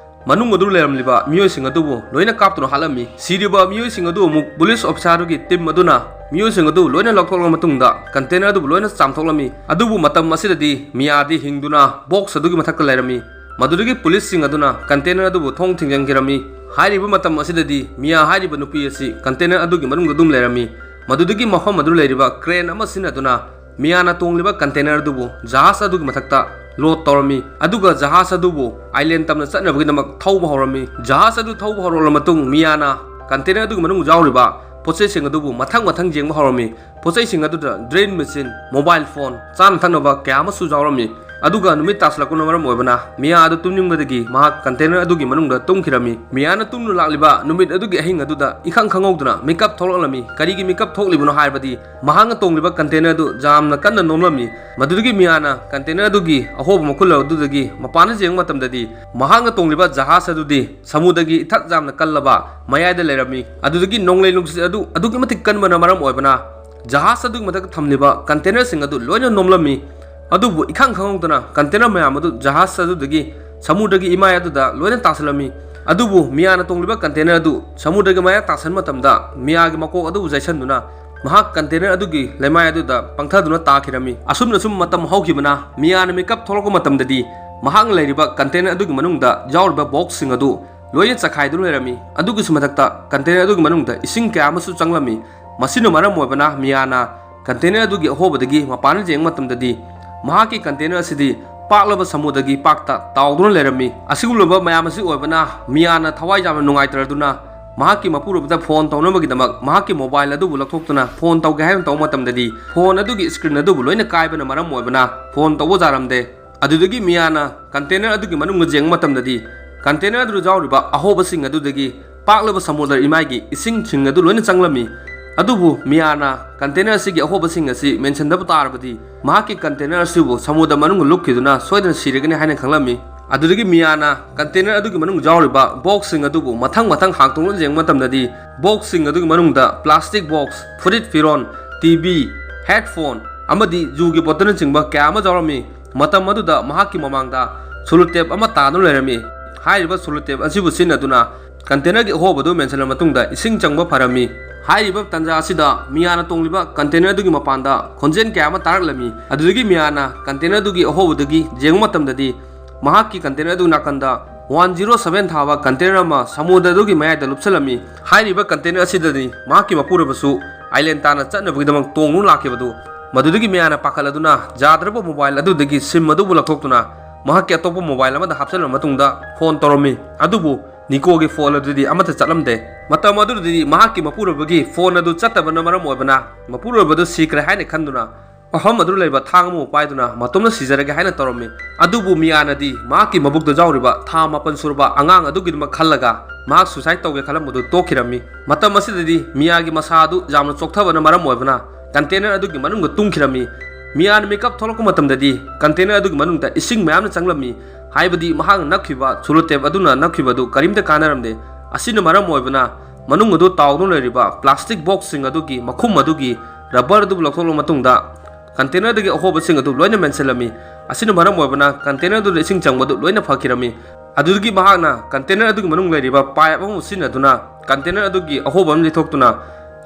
ꯃꯅꯨꯡ ꯑꯗꯨ ꯂꯩꯔꯝꯂꯤꯕ ꯃꯤꯑꯣꯏꯁꯤꯡ ꯑꯗꯨꯕꯨ ꯂꯣꯏꯅ ꯀꯥꯞꯇꯨꯅ ꯍꯥꯠꯂꯝꯃꯤ꯫ ꯁꯤꯔꯤꯕ ꯃꯤꯑꯣꯏꯁꯤꯡ ꯑꯗꯨ ꯑꯃꯨꯛ ꯄꯨꯂꯤꯁ ꯑꯣꯐꯤꯁꯥꯔꯗꯨꯒꯤ ꯇꯤꯝ ꯑꯗꯨꯅ ꯃꯤꯑꯣꯏꯁꯤꯡ ꯑꯗꯨ ꯂꯣꯏꯅ ꯂꯧꯊꯣꯛꯂꯕ ꯃꯇꯨꯡꯗ ꯀꯟꯇꯦꯅꯔ ꯑꯗꯨꯕꯨ ꯂꯣꯏꯅ ꯆꯥꯝꯊꯣꯛꯂꯝꯃꯤ꯫ ꯑꯗꯨꯕꯨ ꯃꯇꯝ ꯑꯁꯤꯗꯗꯤ ꯃꯤꯌꯥꯗꯤ ꯍꯤꯡꯗꯨꯅ ꯕꯣꯛꯁ ꯑꯗꯨꯒꯤ ꯃꯊꯛꯇ ꯂꯩꯔꯝꯃꯤ꯫ ꯃꯗꯨꯗꯒꯤ ꯄꯨꯂꯤꯁꯁꯤꯡ ꯑꯗꯨꯅ ꯀꯟꯇꯦꯅꯔ ꯑꯗꯨꯕꯨ ꯊꯣꯡ ꯊꯤꯡꯖꯤꯟꯈꯤꯔꯝꯃꯤ꯫ ꯍꯥꯏꯔꯤꯕ ꯃꯇꯝ ꯑꯁꯤꯗꯗꯤ ꯃꯤꯌꯥ ꯍꯥꯏꯔꯤꯕ ꯅꯨꯄꯤ ꯑꯁꯤ ꯀꯟꯇꯦꯅꯔ ꯑꯗꯨꯒꯤ ꯃꯅꯨꯡꯗ ꯑꯗꯨꯝ ꯂꯩꯔꯝꯃꯤ꯫ ꯃꯗꯨꯗꯒꯤ ꯃꯐꯝ ꯑꯗꯨ ꯂꯩꯔꯤꯕ ꯀ꯭ꯔꯦꯟ ꯑꯃ ꯁꯤꯖꯤꯟꯅꯗꯨꯅ ꯃꯤꯌꯥꯅ ꯇꯣꯡꯂꯤꯕ ꯀꯟꯇꯦꯅꯔ ꯑꯗꯨꯕꯨ ꯖꯍꯥꯖ ꯑꯗꯨꯒꯤ ꯃꯊꯛꯇ ꯂꯣꯗ ꯇꯧꯔꯝꯃꯤ, ꯑꯗꯨꯒ ꯖꯍꯥꯖ ꯑꯗꯨꯕꯨ ꯑꯥꯏꯂꯦꯟ ꯇꯝꯅ ꯆꯠꯅꯕꯒꯤꯗꯃꯛ ꯊꯧꯕ ꯍꯧꯔꯝꯃꯤ꯫ ꯖꯍꯥꯖ ꯑꯗꯨ ꯊꯧꯕ ꯍꯧꯔꯛꯂꯕ ꯃꯇꯨꯡ ꯃꯤꯌꯥꯅ ꯀꯟꯇꯦꯅꯔ ꯑꯗꯨꯒꯤ ꯃꯅꯨꯡꯗ ꯌꯥꯎꯔꯤꯕ ꯄꯣꯠꯆꯩꯁꯤꯡ ꯑꯗꯨꯕꯨ ꯃꯊꯪ ꯃꯊꯪ ꯌꯦꯡꯕ ꯍꯧꯔꯝꯃꯤ꯫ ꯄꯣꯠꯆꯩꯁꯤꯡ ꯑꯗꯨꯗ ꯗ꯭ꯔꯤꯜ ꯃꯦꯆꯤꯟ, ꯃꯣꯕꯥꯏꯜ ꯐꯣꯟ, ꯆꯥꯅ ꯊꯛꯅꯕ ꯀꯌꯥ ꯑꯃꯁꯨ ꯌꯥꯎꯔꯝꯃꯤ꯫ ꯑꯗꯨꯒ ꯅꯨꯃꯤꯠ ꯇꯥꯁꯤꯜꯂꯛꯄꯅ ꯃꯔꯝ ꯑꯣꯏꯕꯅ ꯃꯤꯌꯥ ꯑꯗꯨ ꯇꯨꯝꯅꯤꯡꯕꯗꯒꯤ ꯃꯍꯥꯛ ꯀꯟꯇꯦꯅꯔ ꯑꯗꯨꯒꯤ ꯃꯅꯨꯡꯗ ꯇꯨꯝꯈꯤꯔꯝꯃꯤ꯫ ꯃꯤꯌꯥꯅ ꯇꯨꯝꯗꯨꯅ ꯂꯥꯛꯂꯤꯕ ꯅꯨꯃꯤꯠ ꯑꯗꯨꯒꯤ ꯑꯍꯤꯡ ꯑꯗꯨꯗ ꯏꯈꯪ ꯈꯪꯍꯧꯗꯅ ꯃꯤꯀꯞ ꯊꯣꯛꯂꯛꯂꯝꯃꯤ꯫ ꯀꯔꯤꯒꯤ ꯃꯤꯀꯞ ꯊꯣꯛꯂꯤꯕꯅꯣ ꯍꯥꯏꯔꯕꯗꯤ ꯃꯍꯥꯛꯅ ꯇꯣꯡꯂꯤꯕ ꯀꯟꯇꯦꯅꯔ ꯑꯗꯨ ꯌꯥꯝꯅ ꯀꯟꯅ ꯅꯣꯝꯂꯝꯃꯤ꯫ ꯃꯗꯨꯗꯒꯤ ꯃꯤꯌꯥꯅ ꯀꯟꯇꯦꯅꯔ ꯑꯗꯨꯒꯤ ꯑꯍꯣꯕ ꯃꯈꯨꯜ ꯑꯗꯨꯗꯒꯤ ꯃꯄꯥꯟꯗ ꯌꯦꯡꯕ ꯃꯇꯝꯗꯗꯤ ꯃꯍꯥꯛꯅ ꯇꯣꯡꯂꯤꯕ ꯖꯍꯥꯖ ꯑꯗꯨꯗꯤ ꯁꯃꯨꯗ꯭ꯔꯒꯤ ꯏꯊꯛ ꯌꯥꯝꯅ ꯀꯜꯂꯕ ꯃꯌꯥꯏꯗ ꯂꯩꯔꯝꯃꯤ꯫ ꯑꯗꯨꯗꯒꯤ ꯅꯣꯡꯂꯩ ꯅꯨꯡꯁꯤꯠ ꯑꯗꯨ ꯑꯗꯨꯛꯀꯤ ꯃꯇꯤꯛ ꯀꯟꯕꯅ ꯃꯔꯝ ꯑꯣꯏꯕꯅ ꯖꯍꯥꯖ ꯑꯗꯨꯒꯤ ꯃꯊꯛꯇ ꯊꯝꯂꯤꯕ ꯀꯟꯇꯦꯅꯔꯁꯤꯡ ꯑꯗꯨ ꯂꯣꯏꯅ ꯅꯣꯝꯂꯝꯃꯤ꯫ ꯑꯗꯨꯕꯨ ꯏꯈꯪ ꯈꯪꯍꯧꯗꯅ ꯀꯟꯇꯦꯅꯔ ꯃꯌꯥꯝ ꯑꯗꯨ ꯖꯍꯥꯖ ꯑꯗꯨꯗꯒꯤ ꯁꯃꯨꯗ꯭ꯔꯒꯤ ꯏꯃꯥꯏ ꯑꯗꯨꯗ ꯂꯣꯏꯅ ꯇꯥꯁꯤꯜꯂꯝꯃꯤ꯫ ꯑꯗꯨꯕꯨ ꯃꯤꯌꯥꯅ ꯇꯣꯡꯂꯤꯕ ꯀꯟꯇꯦꯅꯔ ꯑꯗꯨ ꯁꯃꯨꯗ꯭ꯔꯒꯤ ꯃꯌꯥꯏ ꯇꯥꯁꯤꯟꯕ ꯃꯇꯝꯗ ꯃꯤꯌꯥꯒꯤ ꯃꯀꯣꯛ ꯑꯗꯨꯕꯨ ꯌꯩꯁꯟꯗꯨꯅ ꯃꯍꯥꯛ ꯀꯟꯇꯦꯅꯔ ꯑꯗꯨꯒꯤ ꯂꯩꯃꯥꯏ ꯑꯗꯨꯗ ꯄꯪꯊꯗꯨꯅ ꯇꯥꯈꯤꯔꯝꯃꯤ꯫ ꯑꯁꯨꯝꯅ ꯁꯨꯝ ꯃꯇꯝ ꯍꯧꯈꯤꯕꯅ ꯃꯤꯌꯥꯅ ꯃꯤꯀꯞ ꯊꯣꯛꯂꯛꯄ ꯃꯇꯝꯗꯗꯤ ꯃꯍꯥꯛꯅ ꯂꯩꯔꯤꯕ ꯀꯟꯇꯦꯅꯔ ꯑꯗꯨꯒꯤ ꯃꯅꯨꯡꯗ ꯌꯥꯎꯔꯤꯕ ꯕꯣꯛꯁꯁꯤꯡ ꯑꯗꯨ ꯂꯣꯏꯅ ꯆꯈꯥꯏꯗꯨꯅ ꯂꯩꯔꯝꯃꯤ꯫ ꯑꯗꯨꯒꯤꯁꯨ ꯃꯊꯛꯇ ꯀꯟꯇꯦꯅꯔ ꯑꯗꯨꯒꯤ ꯃꯅꯨꯡꯗ ꯏꯁꯤꯡ ꯀꯌꯥ ꯑꯃꯁꯨ ꯆꯪꯂꯝꯃꯤ꯫ ꯃꯁꯤꯅ ꯃꯔꯝ ꯑꯣꯏꯕꯅ ꯃꯤꯌꯥꯅ ꯀꯟꯇꯦꯅꯔ ꯑꯗꯨꯒꯤ ꯑꯍꯣꯕꯗꯒꯤ ꯃꯄꯥꯟꯗ ꯌꯦꯡꯕ ꯃꯇꯝꯗꯗꯤ ꯃꯍꯥꯛꯀꯤ ꯀꯟꯇꯦꯅꯔ ꯑꯁꯤꯗꯤ ꯄꯥꯛꯂꯕ ꯁꯃꯨꯗ꯭ꯔꯒꯤ ꯄꯥꯛꯇ ꯇꯥꯎꯗꯨꯅ ꯂꯩꯔꯝꯃꯤ꯫ ꯑꯁꯤꯒꯨꯝꯂꯕ ꯃꯌꯥꯝ ꯑꯁꯤ ꯑꯣꯏꯕꯅ ꯃꯤꯌꯥꯅ ꯊꯋꯥꯏ ꯌꯥꯝꯅ ꯅꯨꯡꯉꯥꯏꯇ꯭ꯔꯗꯨꯅ ꯃꯍꯥꯛꯀꯤ ꯃꯄꯨꯔꯣꯏꯕꯗ ꯐꯣꯟ ꯇꯧꯅꯕꯒꯤꯗꯃꯛ ꯃꯍꯥꯛꯀꯤ ꯃꯣꯕꯥꯏꯜ ꯑꯗꯨꯕꯨ ꯂꯧꯊꯣꯛꯇꯨꯅ ꯐꯣꯟ ꯇꯧꯒꯦ ꯍꯥꯏꯅ ꯇꯧꯕ ꯃꯇꯝꯗꯗꯤ ꯐꯣꯟ ꯑꯗꯨꯒꯤ ꯁ꯭ꯀ꯭ꯔꯤꯟ ꯑꯗꯨꯕꯨ ꯂꯣꯏꯅ ꯀꯥꯏꯕꯅ ꯃꯔꯝ ꯑꯣꯏꯕꯅ ꯐꯣꯟ ꯇꯧꯕ ꯌꯥꯔꯝꯗꯦ꯫ ꯑꯗꯨꯗꯒꯤ ꯃꯤꯌꯥꯅ ꯀꯟꯇꯦꯅꯔ ꯑꯗꯨꯒꯤ ꯃꯅꯨꯡꯗ ꯌꯦꯡꯕ ꯃꯇꯝꯗꯗꯤ ꯀꯟꯇꯦꯅꯔ ꯑꯗꯨꯗ ꯌꯥꯎꯔꯤꯕ ꯑꯍꯣꯕꯁꯤꯡ ꯑꯗꯨꯗꯒꯤ ꯄꯥꯛꯂꯕ ꯁꯃꯨꯗ꯭ꯔ ꯏꯃꯥꯏꯒꯤ ꯏꯁꯤꯡꯁꯤꯡ ꯑꯗꯨ ꯂꯣꯏꯅ ꯆꯪꯂꯝꯃꯤ꯫ ꯑꯗꯨꯕꯨ ꯃꯤꯌꯥꯅ ꯀꯟꯇꯦꯅꯔ ꯑꯁꯤꯒꯤ ꯑꯍꯣꯕꯁꯤꯡ ꯑꯁꯤ ꯃꯦꯟꯁꯤꯟꯗꯕ ꯇꯥꯔꯕꯗꯤ ꯃꯍꯥꯛꯀꯤ ꯀꯟꯇꯦꯅꯔ ꯑꯁꯤꯕꯨ ꯁꯃꯨꯗ꯭ꯔ ꯃꯅꯨꯡꯗ ꯂꯨꯞꯈꯤꯗꯨꯅ ꯁꯣꯏꯗꯅ ꯁꯤꯔꯒꯅꯤ ꯍꯥꯏꯅ ꯈꯪꯂꯝꯃꯤ꯫ ꯑꯗꯨꯗꯒꯤ ꯃꯤꯌꯥꯅ ꯀꯟꯇꯦꯅꯔ ꯑꯗꯨꯒꯤ ꯃꯅꯨꯡꯗ ꯌꯥꯎꯔꯤꯕ ꯕꯣꯛꯁꯁꯤꯡ ꯑꯗꯨꯕꯨ ꯃꯊꯪ ꯃꯊꯪ ꯍꯥꯡꯇꯣꯛꯂꯒ ꯌꯦꯡꯕ ꯃꯇꯝꯗꯗꯤ ꯕꯣꯛꯁꯁꯤꯡ ꯑꯗꯨꯒꯤ ꯃꯅꯨꯡꯗ ꯄ꯭ꯂꯥꯁꯇꯤꯛ ꯕꯣꯛꯁ, ꯐꯨꯔꯤꯠ ꯐꯤꯔꯣꯟ, ꯇꯤ ꯚꯤ, ꯍꯦꯗꯐꯣꯟ ꯑꯃꯗꯤ ꯖꯨꯒꯤ ꯕꯣꯇꯜꯅꯆꯤꯡꯕ ꯀꯌꯥ ꯑꯃ ꯌꯥꯎꯔꯝꯃꯤ꯫ ꯃꯇꯝ ꯑꯗꯨꯗ ꯃꯍꯥꯛꯀꯤ ꯃꯃꯥꯡꯗ ꯁꯣꯂꯨꯇꯦꯞ ꯑꯃ ꯇꯥꯗꯨꯅ ꯂꯩꯔꯝꯃꯤ꯫ ꯍꯥꯏꯔꯤꯕ ꯁꯣꯂꯨꯇꯦꯞ ꯑꯁꯤꯕꯨ ꯁꯤꯖꯤꯟꯅꯗꯨꯅ ꯀꯟꯇꯦꯅꯔꯒꯤ ꯑꯍꯣꯕꯗꯨ ꯃꯦꯟꯁꯤꯜꯂ ꯃꯇꯨꯡꯗ ꯏꯁꯤꯡ ꯆꯪꯕ ꯐꯔꯝꯃꯤ꯫ ꯍꯥꯏꯔꯤꯕ ꯇꯥꯟꯖꯥ ꯑꯁꯤꯗ ꯃꯤꯌꯥꯅ ꯇꯣꯡꯂꯤꯕ ꯀꯟꯇꯦꯅꯔ ꯑꯗꯨꯒꯤ ꯃꯄꯥꯟꯗ ꯈꯣꯟꯖꯦꯜ ꯀꯌꯥ ꯑꯃ ꯇꯥꯔꯛꯂꯝꯃꯤ꯫ ꯑꯗꯨꯗꯒꯤ ꯃꯤꯌꯥꯅ ꯀꯟꯇꯦꯅꯔ ꯑꯗꯨꯒꯤ ꯑꯍꯣꯕꯗꯒꯤ ꯌꯦꯡꯕ ꯃꯇꯝꯗꯗꯤ ꯃꯍꯥꯛꯀꯤ ꯀꯟꯇꯦꯅꯔ ꯑꯗꯨꯒꯤ ꯅꯥꯀꯟꯗ ꯋꯥꯟ ꯖꯤꯔꯣ ꯁꯚꯦꯟ ꯊꯥꯕ ꯀꯟꯇꯦꯅꯔ ꯑꯃ ꯁꯃꯨꯗ꯭ꯔ ꯑꯗꯨꯒꯤ ꯃꯌꯥꯏꯗ ꯂꯨꯞꯁꯤꯜꯂꯝꯃꯤ꯫ ꯍꯥꯏꯔꯤꯕ ꯀꯟꯇꯦꯅꯔ ꯑꯁꯤꯗꯗꯤ ꯃꯍꯥꯛꯀꯤ ꯃꯄꯨꯔꯣꯏꯕꯁꯨ ꯑꯥꯏꯂꯦꯟ ꯇꯥꯟꯅ ꯆꯠꯅꯕꯒꯤꯗꯃꯛ ꯇꯣꯡꯗꯨꯅ ꯂꯥꯛꯈꯤꯕꯗꯨ ꯃꯗꯨꯗꯒꯤ ꯃꯤꯌꯥꯅ ꯄꯥꯈꯠꯂꯗꯨꯅ ꯌꯥꯗ꯭ꯔꯕ ꯃꯣꯕꯥꯏꯜ ꯑꯗꯨꯗꯒꯤ ꯁꯤꯝ ꯑꯗꯨꯕꯨ ꯂꯧꯊꯣꯛꯇꯨꯅ ꯃꯍꯥꯛꯀꯤ ꯑꯇꯣꯞꯄ ꯃꯣꯕꯥꯏꯜ ꯑꯃꯗ ꯍꯥꯞꯆꯤꯜꯂꯕ ꯃꯇꯨꯡꯗ ꯐꯣꯟ ꯇꯧꯔꯝꯃꯤ꯫ ꯑꯗꯨꯕꯨ ꯅꯤꯀꯣꯒꯤ ꯐꯣꯟ ꯑꯗꯨꯗꯤ ꯑꯃꯠꯇ ꯆꯠꯂꯝꯗꯦ꯫ ꯃꯇꯝ ꯑꯗꯨꯗꯗꯤ ꯃꯍꯥꯛꯀꯤ ꯃꯄꯨꯔꯣꯏꯕꯒꯤ ꯐꯣꯟ ꯑꯗꯨ ꯆꯠꯇꯕꯅ ꯃꯔꯝ ꯑꯣꯏꯕꯅ ꯃꯄꯨꯔꯣꯏꯕꯗꯨ ꯁꯤꯈ꯭ꯔꯦ ꯍꯥꯏꯅ ꯈꯟꯗꯨꯅ ꯃꯐꯝ ꯑꯗꯨꯗ ꯂꯩꯕ ꯊꯥꯡ ꯑꯃꯕꯨ ꯄꯥꯏꯗꯨꯅ ꯃꯇꯣꯝꯅ ꯁꯤꯖꯔꯒꯦ ꯍꯥꯏꯅ ꯇꯧꯔꯝꯃꯤ꯫ ꯑꯗꯨꯕꯨ ꯃꯤꯌꯥꯅꯗꯤ ꯃꯍꯥꯛꯀꯤ ꯃꯕꯨꯛꯇ ꯌꯥꯎꯔꯤꯕ ꯊꯥ ꯃꯥꯄꯟ ꯁꯨꯔꯕ ꯑꯉꯥꯡ ꯑꯗꯨꯒꯤꯗꯃꯛ ꯈꯜꯂꯒ ꯃꯍꯥꯛ ꯁꯨꯁꯥꯏꯗ ꯇꯧꯒꯦ ꯈꯜꯂꯝꯕꯗꯨ ꯇꯣꯛꯈꯤꯔꯝꯃꯤ꯫ ꯃꯇꯝ ꯑꯁꯤꯗꯗꯤ ꯃꯤꯌꯥꯒꯤ ꯃꯁꯥ ꯑꯗꯨ ꯌꯥꯝꯅ ꯆꯣꯛꯊꯕꯅ ꯃꯔꯝ ꯑꯣꯏꯕꯅ ꯀꯟꯇꯦꯅꯔ ꯑꯗꯨꯒꯤ ꯃꯅꯨꯡꯗ ꯇꯨꯝꯈꯤꯔꯝꯃꯤ꯫ ꯃꯤꯌꯥꯅ ꯃꯤꯀꯞ ꯊꯣꯛꯂꯛꯄ ꯃꯇꯝꯗꯗꯤ ꯀꯟꯇꯦꯅꯔ ꯑꯗꯨꯒꯤ ꯃꯅꯨꯡꯗ ꯏꯁꯤꯡ ꯃꯌꯥꯝꯅ ꯆꯪꯂꯝꯃꯤ꯫ ꯍꯥꯏꯕꯗꯤ ꯃꯍꯥꯛꯅ ꯅꯞꯈꯤꯕ ꯁꯣꯂꯨꯇꯦꯞ ꯑꯗꯨꯅ ꯅꯞꯈꯤꯕ ꯑꯗꯨ ꯀꯔꯤꯝꯇ ꯀꯥꯟꯅꯔꯝꯗꯦ꯫ ꯑꯁꯤꯅ ꯃꯔꯝ ꯑꯣꯏꯕꯅ ꯃꯅꯨꯡ ꯑꯗꯨ ꯇꯥꯎꯗꯨꯅ ꯂꯩꯔꯤꯕ ꯄ꯭ꯂꯥꯁꯇꯤꯛ ꯕꯣꯛꯁꯁꯤꯡ ꯑꯗꯨꯒꯤ ꯃꯈꯨꯝ ꯑꯗꯨꯒꯤ ꯔꯕꯔ ꯑꯗꯨꯕꯨ ꯂꯧꯊꯣꯛꯂꯕ ꯃꯇꯨꯡꯗ ꯀꯟꯇꯦꯅꯔꯗꯒꯤ ꯑꯍꯣꯕꯁꯤꯡ ꯑꯗꯨ ꯂꯣꯏꯅ ꯃꯦꯟꯁꯤꯜꯂꯝꯃꯤ꯫ ꯑꯁꯤꯅ ꯃꯔꯝ ꯑꯣꯏꯕꯅ ꯀꯟꯇꯦꯅꯔ ꯑꯗꯨꯗ ꯏꯁꯤꯡ ꯆꯪꯕꯗꯨ ꯂꯣꯏꯅ ꯐꯈꯤꯔꯝꯃꯤ꯫ ꯑꯗꯨꯗꯒꯤ ꯃꯍꯥꯛꯅ ꯀꯟꯇꯦꯅꯔ ꯑꯗꯨꯒꯤ ꯃꯅꯨꯡ ꯂꯩꯔꯤꯕ ꯄꯥꯏꯞ ꯑꯃꯕꯨ ꯁꯤꯖꯤꯟꯅꯗꯨꯅ ꯀꯟꯇꯦꯅꯔ ꯑꯗꯨꯒꯤ ꯑꯍꯣꯕ ꯑꯃ ꯂꯤꯊꯣꯛꯇꯨꯅ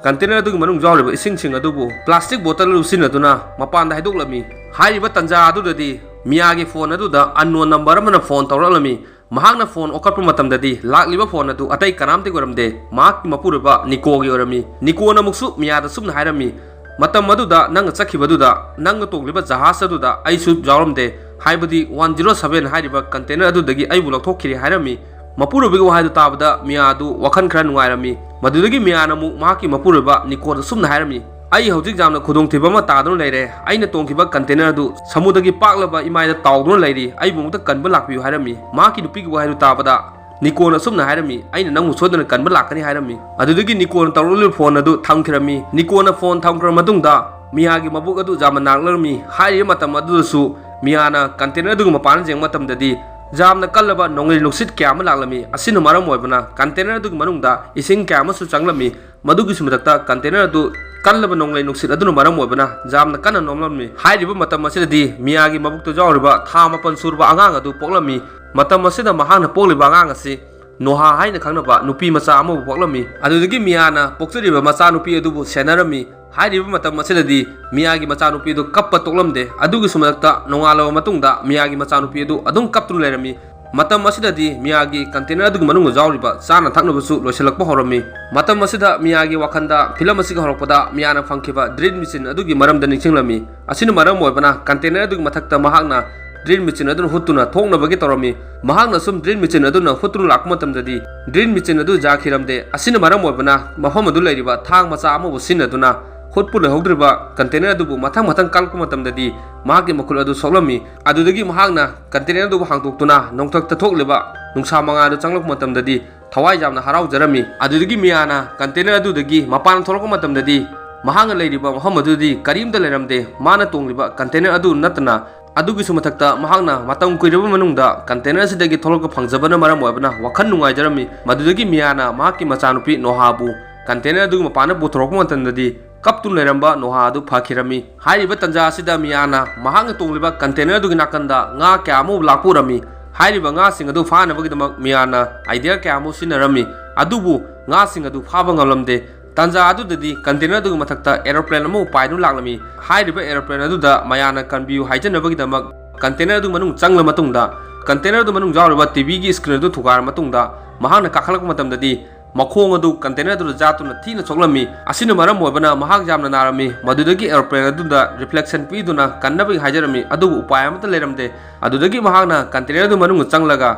ꯀꯟꯇꯦꯅꯔ ꯑꯗꯨꯒꯤ ꯃꯅꯨꯡ ꯌꯥꯎꯔꯤꯕ ꯏꯁꯤꯡꯁꯤꯡ ꯑꯗꯨꯕꯨ ꯄ꯭ꯂꯥꯁꯇꯤꯛ ꯕꯣꯇꯜ ꯑꯗꯨ ꯁꯤꯖꯤꯟꯅꯗꯨꯅ ꯃꯄꯥꯟꯗ ꯍꯩꯗꯣꯛꯂꯝꯃꯤ꯫ ꯍꯥꯏꯔꯤꯕ ꯇꯥꯟꯖꯥ ꯑꯗꯨꯗꯗꯤ ꯃꯤꯌꯥꯒꯤ ꯐꯣꯟ ꯑꯗꯨꯗ unknown number ꯑꯃꯅ ꯐꯣꯟ ꯇꯧꯔꯛꯂꯝꯃꯤ꯫ ꯃꯍꯥꯛꯅ ꯐꯣꯟ ꯑꯣꯛꯈꯠꯄ ꯃꯇꯝꯗꯗꯤ ꯂꯥꯛꯂꯤꯕ ꯐꯣꯟ ꯑꯗꯨ ꯑꯇꯩ ꯀꯅꯥꯝꯇꯒꯤ ꯑꯣꯏꯔꯝꯗꯦ, ꯃꯍꯥꯛꯀꯤ ꯃꯄꯨꯔꯣꯏꯕ ꯅꯤꯀꯣꯒꯤ ꯑꯣꯏꯔꯝꯃꯤ꯫ ꯅꯤꯀꯣꯅ ꯑꯃꯨꯛꯁꯨ ꯃꯤꯌꯥꯗ ꯁꯨꯝꯅ ꯍꯥꯏꯔꯝꯃꯤ, "ꯃꯇꯝ ꯑꯗꯨꯗ ꯅꯪꯅ ꯆꯠꯈꯤꯕꯗꯨꯗ, ꯅꯪꯅ ꯇꯣꯡꯂꯤꯕ ꯖꯍꯥꯖ ꯑꯗꯨꯗ ꯑꯩꯁꯨ ꯌꯥꯎꯔꯝꯗꯦ, ꯍꯥꯏꯕꯗꯤ one zero seven ꯍꯥꯏꯔꯤꯕ ꯀꯟꯇꯦꯅꯔ ꯑꯗꯨꯗꯒꯤ ꯑꯩꯕꯨ ꯂꯧꯊꯣꯛꯈꯤꯔꯦ" ꯍꯥꯏꯔꯝꯃꯤ꯫ ꯃꯄꯨꯔꯣꯏꯕꯒꯤ ꯋꯥꯍꯩꯗꯨ ꯇꯥꯕꯗ ꯃꯤꯌꯥ ꯑꯗꯨ ꯋꯥꯈꯜ ꯈꯔ ꯅꯨꯡꯉꯥꯏꯔꯝꯃꯤ꯫ ꯃꯗꯨꯗꯒꯤ ꯃꯤꯌꯥꯅ ꯑꯃꯨꯛ ꯃꯍꯥꯛꯀꯤ ꯃꯄꯨꯔꯣꯏꯕ ꯅꯤꯀꯣꯗ ꯁꯨꯝꯅ ꯍꯥꯏꯔꯝꯃꯤ, "ꯑꯩ ꯍꯧꯖꯤꯛ ꯌꯥꯝꯅ ꯈꯨꯗꯣꯡꯊꯤꯕ ꯑꯃ ꯇꯥꯗꯨꯅ ꯂꯩꯔꯦ꯫ ꯑꯩꯅ ꯇꯣꯡꯈꯤꯕ ꯀꯟꯇꯦꯅꯔ ꯑꯗꯨ ꯁꯃꯨꯗ꯭ꯔꯒꯤ ꯄꯥꯛꯂꯕ ꯏꯃꯥꯏꯗ ꯇꯥꯎꯗꯨꯅ ꯂꯩꯔꯤ꯫ ꯑꯩꯕꯨ ꯑꯃꯨꯛꯇ ꯀꯟꯕ ꯂꯥꯛꯄꯤꯌꯨ" ꯍꯥꯏꯔꯝꯃꯤ꯫ ꯃꯍꯥꯛꯀꯤ ꯅꯨꯄꯤꯒꯤ ꯋꯥꯍꯩꯗꯨ ꯇꯥꯕꯗ ꯅꯤꯀꯣꯅ ꯑꯁꯨꯝꯅ ꯍꯥꯏꯔꯝꯃꯤ, "ꯑꯩꯅ ꯅꯪꯕꯨ ꯁꯣꯏꯗꯅ ꯀꯟꯕ ꯂꯥꯛꯀꯅꯤ" ꯍꯥꯏꯔꯝꯃꯤ꯫ ꯑꯗꯨꯗꯒꯤ ꯅꯤꯀꯣꯅ ꯇꯧꯔꯛꯂꯤꯕ ꯐꯣꯟ ꯑꯗꯨ ꯊꯝꯈꯤꯔꯝꯃꯤ꯫ ꯅꯤꯀꯣꯅ ꯐꯣꯟ ꯊꯝꯈ꯭ꯔ ꯃꯇꯨꯡꯗ ꯃꯤꯌꯥꯒꯤ ꯃꯕꯨꯛ ꯑꯗꯨ ꯌꯥꯝꯅ ꯅꯥꯔꯛꯂꯝꯃꯤ꯫ ꯍꯥꯏꯔꯤꯕ ꯃꯇꯝ ꯑꯗꯨꯗꯁꯨ ꯃꯤꯌꯥꯅ ꯀꯟꯇꯦꯅꯔ ꯑꯗꯨꯒꯤ ꯃꯄꯥꯟꯗ ꯌꯦꯡꯕ ꯃꯇꯝꯗꯗꯤ ꯌꯥꯝꯅ ꯀꯜꯂꯕ ꯅꯣꯡꯂꯩ ꯅꯨꯡꯁꯤꯠ ꯀꯌꯥ ꯑꯃ ꯂꯥꯛꯂꯝꯃꯤ꯫ ꯑꯁꯤꯅ ꯃꯔꯝ ꯑꯣꯏꯕꯅ ꯀꯟꯇꯦꯅꯔ ꯑꯗꯨꯒꯤ ꯃꯅꯨꯡꯗ ꯏꯁꯤꯡ ꯀꯌꯥ ꯑꯃꯁꯨ ꯆꯪꯂꯝꯃꯤ꯫ ꯃꯗꯨꯒꯤꯁꯨ ꯃꯊꯛꯇ ꯀꯟꯇꯦꯅꯔ ꯑꯗꯨ ꯀꯜꯂꯕ ꯅꯣꯡꯂꯩ ꯅꯨꯡꯁꯤꯠ ꯑꯗꯨꯅ ꯃꯔꯝ ꯑꯣꯏꯕꯅ ꯌꯥꯝꯅ ꯀꯟꯅ ꯅꯣꯝꯂꯝꯃꯤ꯫ ꯍꯥꯏꯔꯤꯕ ꯃꯇꯝ ꯑꯁꯤꯗꯗꯤ ꯃꯤꯌꯥꯒꯤ ꯃꯕꯨꯛꯇ ꯌꯥꯎꯔꯤꯕ ꯊꯥ ꯃꯥꯄꯟ ꯁꯨꯔꯕ ꯑꯉꯥꯡ ꯑꯗꯨ ꯄꯣꯛꯂꯝꯃꯤ꯫ ꯃꯇꯝ ꯑꯁꯤꯗ ꯃꯍꯥꯛꯅ ꯄꯣꯛꯂꯤꯕ ꯑꯉꯥꯡ ꯑꯁꯤ ꯅꯣꯍꯥ ꯍꯥꯏꯅ ꯈꯪꯅꯕ ꯅꯨꯄꯤ ꯃꯆꯥ ꯑꯃꯕꯨ ꯄꯣꯛꯂꯝꯃꯤ꯫ ꯑꯗꯨꯗꯒꯤ ꯃꯤꯌꯥꯅ ꯄꯣꯛꯆꯔꯤꯕ ꯃꯆꯥꯅꯨꯄꯤ ꯑꯗꯨꯕꯨ ꯁꯦꯟꯅꯔꯝꯃꯤ꯫ ꯍꯥꯏꯔꯤꯕ ꯃꯇꯝ ꯑꯁꯤꯗꯗꯤ ꯃꯤꯌꯥꯒꯤ ꯃꯆꯥꯅꯨꯄꯤ ꯑꯗꯨ ꯀꯞꯄ ꯇꯣꯛꯂꯝꯗꯦ꯫ ꯑꯗꯨꯒꯤꯁꯨ ꯃꯊꯛꯇ ꯅꯣꯡꯉꯥꯜꯂꯕ ꯃꯇꯨꯡꯗ ꯃꯤꯌꯥꯒꯤ ꯃꯆꯥꯅꯨꯄꯤ ꯑꯗꯨ ꯑꯗꯨꯝ ꯀꯞꯇꯨꯅ ꯂꯩꯔꯝꯃꯤ꯫ ꯃꯇꯝ ꯑꯁꯤꯗꯗꯤ ꯃꯤꯌꯥꯒꯤ ꯀꯟꯇꯦꯅꯔ ꯑꯗꯨꯒꯤ ꯃꯅꯨꯡꯗ ꯌꯥꯎꯔꯤꯕ ꯆꯥꯅ ꯊꯛꯅꯕꯁꯨ ꯂꯣꯏꯁꯤꯜꯂꯛꯄ ꯍꯧꯔꯝꯃꯤ꯫ ꯃꯇꯝ ꯑꯁꯤꯗ ꯃꯤꯌꯥꯒꯤ ꯋꯥꯈꯜꯗ ꯐꯤꯂꯝ ꯑꯁꯤꯒꯤ ꯍꯧꯔꯛꯄꯗ ꯃꯤꯌꯥꯅ ꯐꯪꯈꯤꯕ ꯗ꯭ꯔꯤꯜ ꯃꯦꯆꯤꯟ ꯑꯗꯨꯒꯤ ꯃꯔꯝꯗ ꯅꯤꯡꯁꯤꯡꯂꯝꯃꯤ꯫ ꯑꯁꯤꯅ ꯃꯔꯝ ꯑꯣꯏꯕꯅ ꯀꯟꯇꯦꯅꯔ ꯑꯗꯨꯒꯤ ꯃꯊꯛꯇ ꯃꯍꯥꯛꯅ ꯗ꯭ꯔꯤꯜ ꯃꯦꯆꯤꯟ ꯑꯗꯨꯅ ꯍꯨꯠꯇꯨꯅ ꯊꯣꯛꯅꯕꯒꯤ ꯇꯧꯔꯝꯃꯤ꯫ ꯃꯍꯥꯛꯅ ꯁꯨꯝ ꯗ꯭ꯔꯤꯜ ꯃꯦꯆꯤꯟ ꯑꯗꯨꯅ ꯍꯨꯠꯇꯨꯅ ꯂꯥꯛꯄ ꯃꯇꯝꯗꯗꯤ ꯗ꯭ꯔꯤꯜ ꯃꯦꯆꯤꯟ ꯑꯗꯨ ꯌꯥꯈꯤꯔꯝꯗꯦ꯫ ꯑꯁꯤꯅ ꯃꯔꯝ ꯑꯣꯏꯕꯅ ꯃꯐꯝ ꯑꯗꯨ ꯂꯩꯔꯤꯕ ꯊꯥꯡ ꯃꯆꯥ ꯑꯃꯕꯨ ꯁꯤꯖꯤꯟꯅꯗꯨꯅ ꯍꯨꯠꯄꯨ ꯂꯩꯍꯧꯗ꯭ꯔꯤꯕ ꯀꯟꯇꯦꯅꯔ ꯑꯗꯨꯕꯨ ꯃꯊꯪ ꯃꯊꯪ ꯀꯜꯂꯛꯄ ꯃꯇꯝꯗꯗꯤ ꯃꯍꯥꯛꯀꯤ ꯃꯈꯨꯠ ꯑꯗꯨ ꯁꯣꯛꯂꯝꯃꯤ꯫ ꯑꯗꯨꯗꯒꯤ ꯃꯍꯥꯛꯅ ꯀꯟꯇꯦꯅꯔ ꯑꯗꯨꯕꯨ ꯍꯥꯡꯗꯣꯛꯇꯨꯅ ꯅꯣꯡꯊꯛꯇ ꯊꯣꯛꯂꯤꯕ ꯅꯨꯡꯁꯥ ꯃꯉꯥꯜ ꯑꯗꯨ ꯆꯪꯂꯛꯄ ꯃꯇꯝꯗꯗꯤ ꯊꯋꯥꯏ ꯌꯥꯝꯅ ꯍꯔꯥꯎꯖꯔꯝꯃꯤ꯫ ꯑꯗꯨꯗꯒꯤ ꯃꯤꯌꯥꯅ ꯀꯟꯇꯦꯅꯔ ꯑꯗꯨꯗꯒꯤ ꯃꯄꯥꯟ ꯊꯣꯛꯂꯛꯄ ꯃꯇꯝꯗꯗꯤ ꯃꯍꯥꯛꯅ ꯂꯩꯔꯤꯕ ꯃꯐꯝ ꯑꯗꯨꯗꯤ ꯀꯔꯤꯝꯇ ꯂꯩꯔꯝꯗꯦ꯫ ꯃꯥꯅ ꯇꯣꯡꯂꯤꯕ ꯀꯟꯇꯦꯅꯔ ꯑꯗꯨ ꯅꯠꯇꯅ꯫ ꯑꯗꯨꯒꯤꯁꯨ ꯃꯊꯛꯇ ꯃꯍꯥꯛꯅ ꯃꯇꯝ ꯀꯨꯏꯔꯕ ꯃꯅꯨꯡꯗ ꯀꯟꯇꯦꯅꯔ ꯑꯁꯤꯗꯒꯤ ꯊꯣꯛꯂꯛꯄ ꯐꯪꯖꯕꯅ ꯃꯔꯝ ꯑꯣꯏꯕꯅ ꯋꯥꯈꯜ ꯅꯨꯡꯉꯥꯏꯖꯔꯝꯃꯤ꯫ ꯃꯗꯨꯗꯒꯤ ꯃꯤꯌꯥꯅ ꯃꯍꯥꯛꯀꯤ ꯃꯆꯥꯅꯨꯄꯤ ꯅꯣꯍꯥꯕꯨ ꯀꯟꯇꯦꯅꯔ ꯑꯗꯨꯒꯤ ꯃꯄꯥꯟꯗ ꯄꯨꯊꯣꯔꯛꯄ ꯃꯇꯝꯗꯗꯤ ꯀꯞꯇꯨꯅ ꯂꯩꯔꯝꯕ ꯅꯣꯍꯥ ꯑꯗꯨ ꯐꯈꯤꯔꯝꯃꯤ꯫ ꯍꯥꯏꯔꯤꯕ ꯇꯥꯟꯖꯥ ꯑꯁꯤꯗ ꯃꯤꯌꯥꯅ ꯃꯍꯥꯛꯅ ꯇꯣꯡꯂꯤꯕ ꯀꯟꯇꯦꯅꯔ ꯑꯗꯨꯒꯤ ꯅꯥꯀꯟꯗ ꯉꯥ ꯀꯌꯥ ꯑꯃ ꯂꯥꯛꯄ ꯎꯔꯝꯃꯤ꯫ ꯍꯥꯏꯔꯤꯕ ꯉꯥꯁꯤꯡ ꯑꯗꯨ ꯐꯥꯅꯕꯒꯤꯗꯃꯛ ꯃꯤꯌꯥꯅ ꯑꯥꯏꯗꯤꯌꯥ ꯀꯌꯥ ꯑꯃ ꯁꯤꯖꯤꯟꯅꯔꯝꯃꯤ, ꯑꯗꯨꯕꯨ ꯉꯥꯁꯤꯡ ꯑꯗꯨ ꯐꯥꯕ ꯉꯝꯂꯝꯗꯦ꯫ ꯇꯥꯟꯖꯥ ꯑꯗꯨꯗꯗꯤ container ꯑꯗꯨꯒꯤ ꯃꯊꯛꯇ aeroplane ꯑꯃ ꯄꯥꯏꯗꯨꯅ ꯂꯥꯛꯂꯝꯃꯤ꯫ ꯍꯥꯏꯔꯤꯕ aeroplane ꯑꯗꯨꯗ ꯃꯌꯥꯅ ꯀꯟꯕꯤꯌꯨ ꯍꯥꯏꯖꯅꯕꯒꯤꯗꯃꯛ container ꯑꯗꯨ ꯃꯅꯨꯡ ꯆꯪꯂ ꯃꯇꯨꯡꯗ, container ꯑꯗꯨ ꯃꯅꯨꯡ ꯌꯥꯎꯔꯤꯕ T V ꯒꯤ screen ꯑꯗꯨ ꯊꯨꯒꯥꯏꯔ ꯃꯇꯨꯡꯗ, ꯃꯍꯥꯛꯅ ꯀꯥꯈꯠꯂꯛꯄ ꯃꯇꯝꯗꯗꯤ ꯃꯈꯣꯡ ꯑꯗꯨ container ꯑꯗꯨꯗ ꯌꯥꯠꯇꯨꯅ ꯊꯤꯅ ꯁꯣꯛꯂꯝꯃꯤ꯫ ꯑꯁꯤꯅ ꯃꯔꯝ ꯑꯣꯏꯕꯅ ꯃꯍꯥꯛ ꯌꯥꯝꯅ ꯅꯥꯔꯝꯃꯤ꯫ ꯃꯗꯨꯗꯒꯤ aeroplane ꯑꯗꯨꯗ reflection ꯄꯤꯗꯨꯅ ꯀꯟꯅꯕꯒꯤ ꯍꯥꯏꯖꯔꯝꯃꯤ, ꯑꯗꯨꯕꯨ ꯎꯄꯥꯏ ꯑꯃꯠꯇ ꯂꯩꯔꯝꯗꯦ꯫ ꯑꯗꯨꯗꯒꯤ ꯃꯍꯥꯛꯅ container ꯑꯗꯨ ꯃꯅꯨꯡꯗ ꯆꯪꯂꯒ